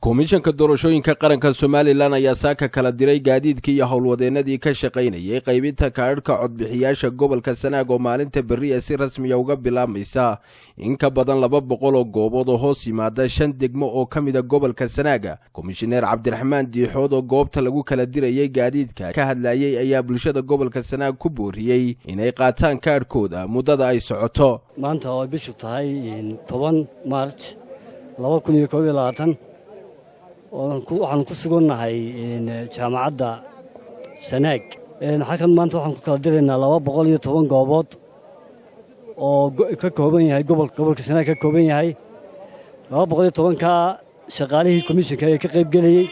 Komishanka Doorashooyinka Qaranka Somalilan ayaa saaka kala diray gaadiidkii iyo howlwadeennadii ka shaqaynayay qaybinta kaadhka codbixiyaasha gobolka Sanaag, oo maalinta berri si rasmiya uga bilaabmaysa in ka badan 200 oo goobood oo hoos yimaada shan degmo oo ka mida gobolka Sanaaga. Komishineer Cabdiraxmaan Diixood oo goobta lagu kala dirayay gaadiidka ka hadlayay ayaa bulshada gobolka Sanaag ku booriyey inay qaataan kaadhkooda muddada ay socoto. Maanta oo ay bishu tahay 10 March 2021, waxaanu ku sugannahay Jaamacadda Sanaag. Halkan maanta waxaan ku kala diraynaa 210 goobood oo ka kooban yahay gobolka Sanaag ka kooban yahay. 210-kaa shaqaalihii komishinka ee ka qaybgelayey,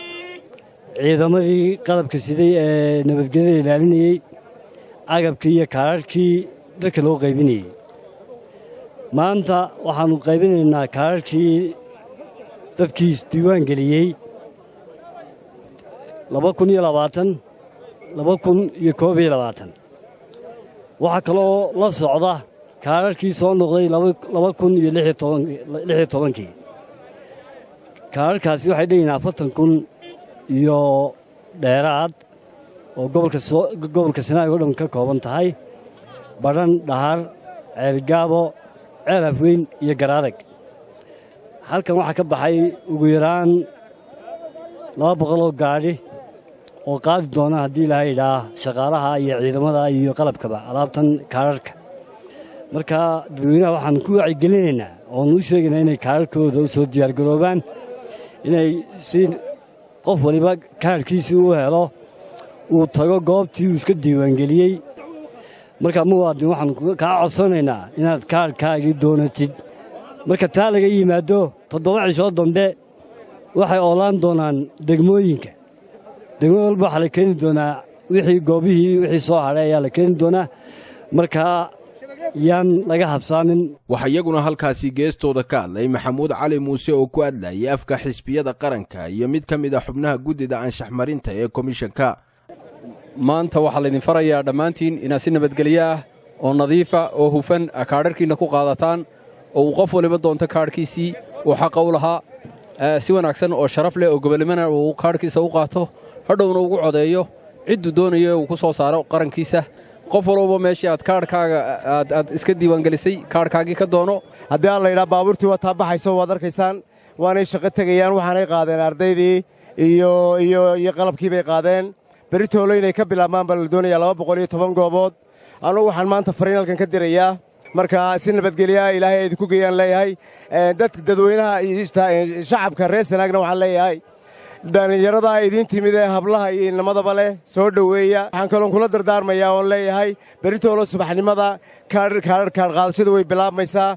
ciidamadii qalabka siday ee nabadgelyada ilaalinayey, agabkii iyo kaararhkii dadka loo qaybinayey. Maanta waxaannu qaybinaynaa kaararhkii dadkii isdiiwaan geliyey 2020, 2021. Waxaa kaloo la socda kaararhkii soo noqday 2016-kii. Kaararhkaasi waxay dheeyihin 40,000 iyo dheeraad oo gobolka Sanaag oo dhan ka kooban tahay: Badhan, Dhahar, Ceelgaabo, Ceel Afweyn iyo Garaadag. Halkan waxaa ka baxay ugu yaraan 200 oo gaadhi oo qaadi doona, haddii Ilaahay idhaa, shaqaalaha iyo ciidamada iyo qalabkaba alaabtan kaararka. Marka dadweynaha waxaan ku wacyigelinaynaa oonu u sheegaynaa inay kaararkooda u soo diyaargaroobaan, inay si qof waliba kaarhkiisii u helo, uu tago goobtii uu iska diiwaangeliyey. Marka muwaadin, waxaan kaa codsanaynaa inaad kaarhkaagii doonatid. Marka taa laga yimaado, 7 cishoo dambe waxay oolaan doonaan degmooyinka. Degmo walba waxaa la keeni doonaa wixii goobihii wixii soo hadhay ayaa la keeni doonaa. Markaa yaan laga habsaamin. Waxaa iyaguna halkaasi geestooda ka hadlay Maxamuud Cali Muuse oo ku hadlayay afka xisbiyada qaranka iyo mid ka mid a xubnaha guddida anshaxmarinta ee komishanka. Maanta waxaa laydin farayaa dhammaantiin inaad si nabadgelyo ah oo nadiifa oo hufan kaadharhkiinna ku qaadataan, oo uu qof waliba doonto kaadhkiisii uu xaqa u lahaa si wanaagsan oo sharaf leh oo gobolnimana uu kaadhkiisa u qaato, hadhowna ugu codeeyo cidduu doonayo uu ku soo saaro qarankiisa. Qof walowba meeshii aad kaadhkaaga aad iska diiwaangelisay kaadhkaagii ka doono. Haddii aan laydhaha, baabuurtii waa taa baxayso, waad arkaysaan, waanay shaqo tegayaan. Waxaanay qaadeen ardaydii iyo qalabkii bay qaadeen. Berri toolo inay ka bilaabmaan baa la doonayaa 210 goobood. Anugu waxaan maanta fariin halkan ka dirayaa, marka si nabadgelyaa Ilaahay ay idinku geeyaan leeyahay dadka dadweynaha iyo shacabka reer Sanaagna. Waxaan leeyahay dhallinyarada idiin timid ee hablaha iyo inamadaba leh, soo dhoweeya. Waxaan kaloon kula dardaarmayaa oon leeyahay, beritoolo subaxnimada kaadh qaadashada way bilaabmaysaa.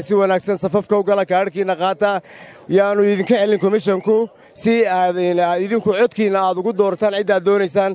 Si wanaagsan safafka u gala, kaadhkiinna qaata. Yaanu idinka celin komishanku si aad idinku codkiinna aad ugu doorataan cidda aad doonaysaan.